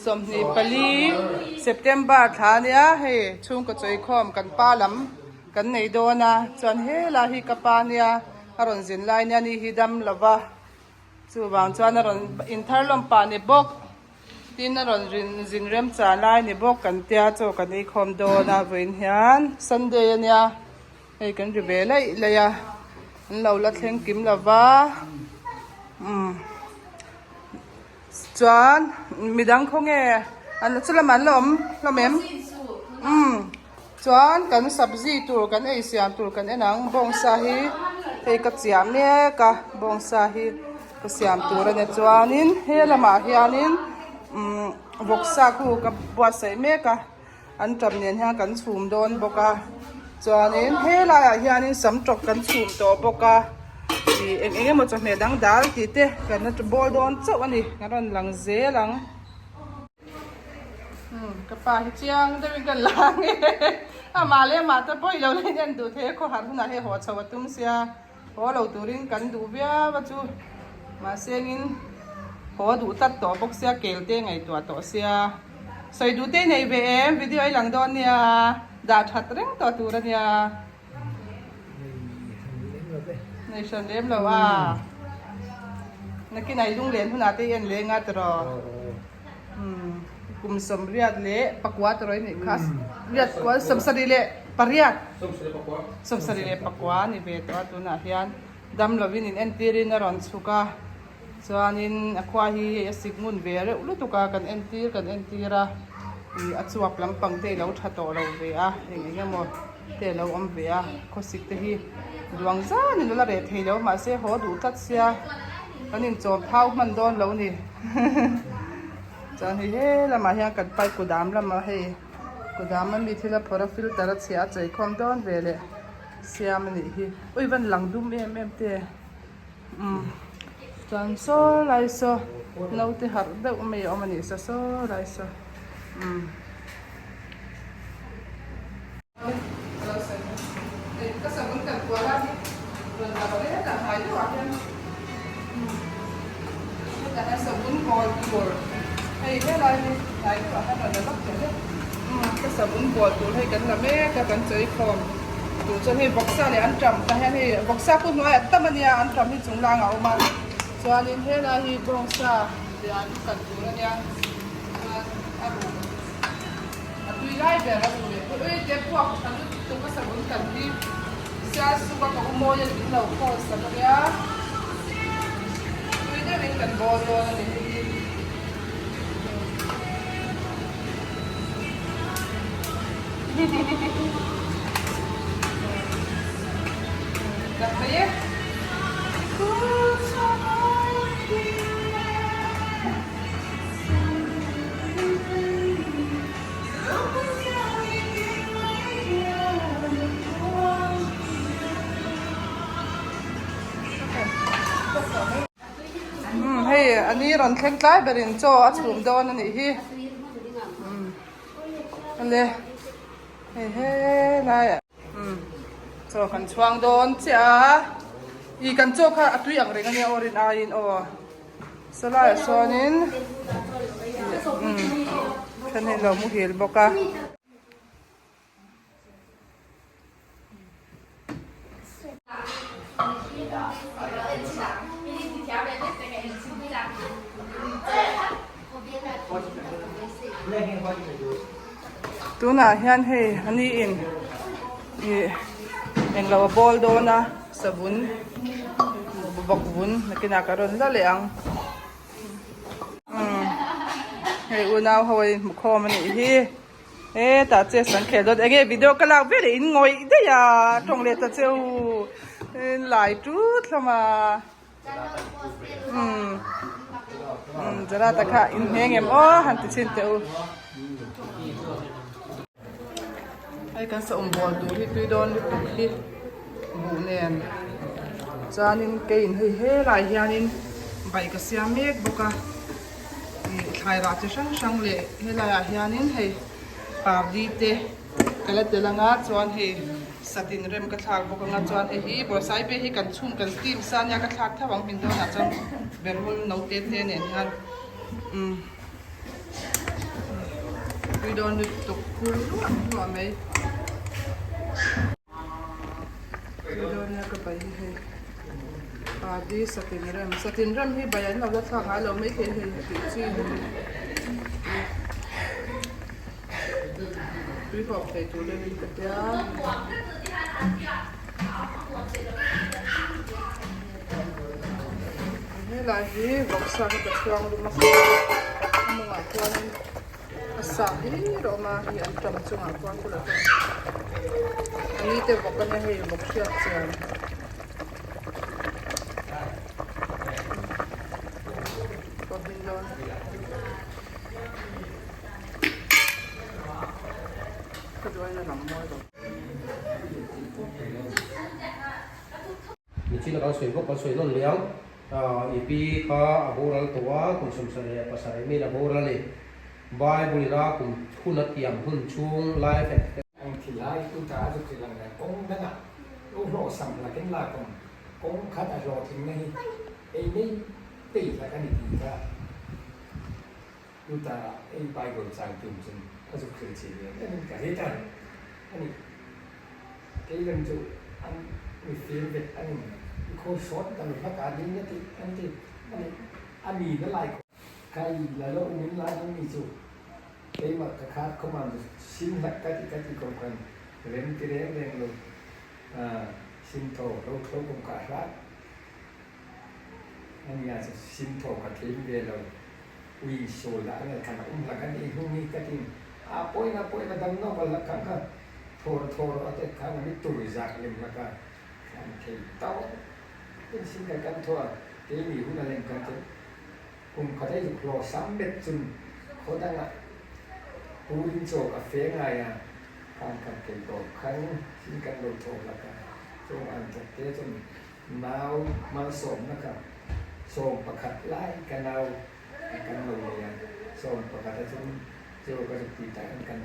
24 September thla ania hei chhungkaw chawikhawm kan pa lam kan nei dawn a chuan helai hi ka pa nia a rawn zin lai nia ni hi dam lova chuvang chuan a rawn inthar lawm pah ni bawk tin a rawn rin zin remchan lai ni bawk kan tia chaw kan ei khawm dawn a vawiin hian Sunday ania. Hei kan ri ve laih laih a, an lo la thleng kim lo va, umm chuan midang khawnge an chu lamah an la awm hlawm em? Umm chuan kan sabzi tur kan ei siam tur kan en ang bawngsa hi hei ka chiah mek a bawngsa hi ka siam tur a nia chuanin he lamah hianin umm vawksa khu ka buatsaih mek a. An ṭap nen hian kan chhum dawn bawk a chuanin helaiah hianin sam ṭawk kan chhum tawh bawk a ih eng eng emaw chawhmeh dang dal tih te kan la bawl dawn chauh a ni kan rawn lang zel ang. Umm ka pa hi chiang deuhin ka lang e amah leh amah te pawh i lo la in en duh thei a khawhar hunah hei haw chho a tum sia. Haw lo turin kan duh viau a chu mahse engin haw duh tlat tawh bawk sia kel te ngaihtuah tawh sia sawi duh te nei ve em video i lang dawn nia dah that reng tawh tur a nia nei hran lem lo a nakin ai lung len hunah te i en leng a tiraw. Umm kum 88 tawh i nih kha riat kual 78 74 a ni ve tawh a tunah hian dam lovin in entirin a rawn chhuk a chuanin a khua hi hei a sik ngun ve reuh lutuk a kan entir kan entir a ih a chuap lampang te ilo tha tawh lo ve a eng eng emaw te alo awm ve a khawsik te hi duang zanin a la reh thei lo mahse haw duh tlat sia kan inchawm thau hman dawn lo ni. Chuan hei he lamah hian kan pipe kudam lamah hei kudam a mi thil a phawrh a filter a chhia a chei khawm dawn ve leh siam a nih hi ui van lang dum em em te umm chuan saw lai saw naute harh deuh mai a awm a nih saw saw lai saw umm. Chuanin helai hi bawngsa lian kan tur a nia chuan a ruh A tui lai ber a ru leh phawt. Ui te puak tha lutuk a savun kan hi sial suk a ka u mawi a min lo call sak a nia. Tui deuhin kan bawl dawn a ni hei hi. Dak thei e. Hei a ni rawn thleng tlai berin chaw a chhum dawn a nih hi ale hei helai chaw kan chhuang dawn chiah a ih kan chaw kha a tui ang reng a nia aw rin aiin aw. Salai ah sawnin umm then hi lo muhil bawk a. Tunah hian hei a ni in ih englo a bawl dawn a savun. Bawk vun nakinah ka rawn la leh ang umm hei unau ho a inhmu khawm a nih hi hetah chess an khel dawn enge video ka lak vel in ngawih daih a tawng leh ta cheu in lai tut hlawm a umm umm Jarata kha in hne ngem aw han ti chhin teh u. Hei kan saum bawl tur hi tui dawn lutuk hi buh nen chuanin keiin hei helai hianin bike a siam mek bawk a ih thlai rah chi hrang hrang leh helaiah hianin hei pardi te ka la tel anga chuan hei satin rem ka thlak bawk anga chuan hei hi bawrhsaibe hi kan chhung kan steam sa ania ka thlak tho ang hmin dawnah chuan berhul no te te nen hian umm. Tui dawn lutuk khur luah luah mai. Tui dawn nia ka bai hi hei. Padi satin rem. Satin rem hi bai an lo la thlak ngai lo mai thei hei tih chi hi. Tui hawp thei tur deuhin ka tia. Helai hi vawksa hi ka chhuang lum a a mawngah chuanin a sa hlir a awm a hei an tam chungah khuan bulah chuan a ni te vawk ania hei vawk hriat chian pawh hmin dawn. Ka duain a lang mawi lo. Michina kan sawi bawk kan sawi nawn leh ang. I pi kha a boral tawh a, kum 77 min a boral a ni. Bible ina kum hun a tiam hun chhung life expectancy. Ang thil lai tu ta a zuk thil ang nen kawng dangah lo hlawh sam hlakin lak awm kawng khat a hlawhtling na hi ei nei peih hlak a ni tih kha tu ta ei Bible chang tum chun a zuk thil chin em em in ka hre ta a ni. Kei lem chu an mi fir vek a ni. I khawi hrawt dang hlak ah ding a ti an ti a ni. A mi na lai khaw. Kai la lo min la ding mi chu keimah ka khat khawm an chu sim hlak ka ti ka ti ko khan rem ti reng reng lo sim thaw lo thlo kum ka hlat a nia chu sim thaw ka thleng ve lo. Ui sawi lah nge khan a um hlak a ni hnung hi ka tin a pawina pawina dam nawk a hlak khan kha thawr thawr a te khan a mi tur zak lem hlak a khan thei tau in sin kha kan thaw a keimi hun a lem khan chu kum khat a zuk hlawh sam bet chun khaw dang ah purin chaw ka fe ngai a khan khan thei tawp khan sin kan lo thaw hlak a chung an thawk te chun Nau malsawmna kha 11 lai ka nau kan lo nei a, 11 a chung chu ka zuk ti tak in kan.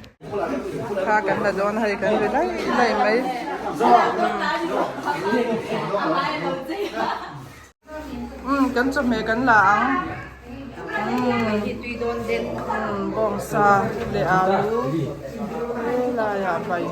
Thla kan la dawn hei kan ri laih laih mai. Umm kan chawhmeh kan la ang. Umm bawngsa leh alu helaiah bai.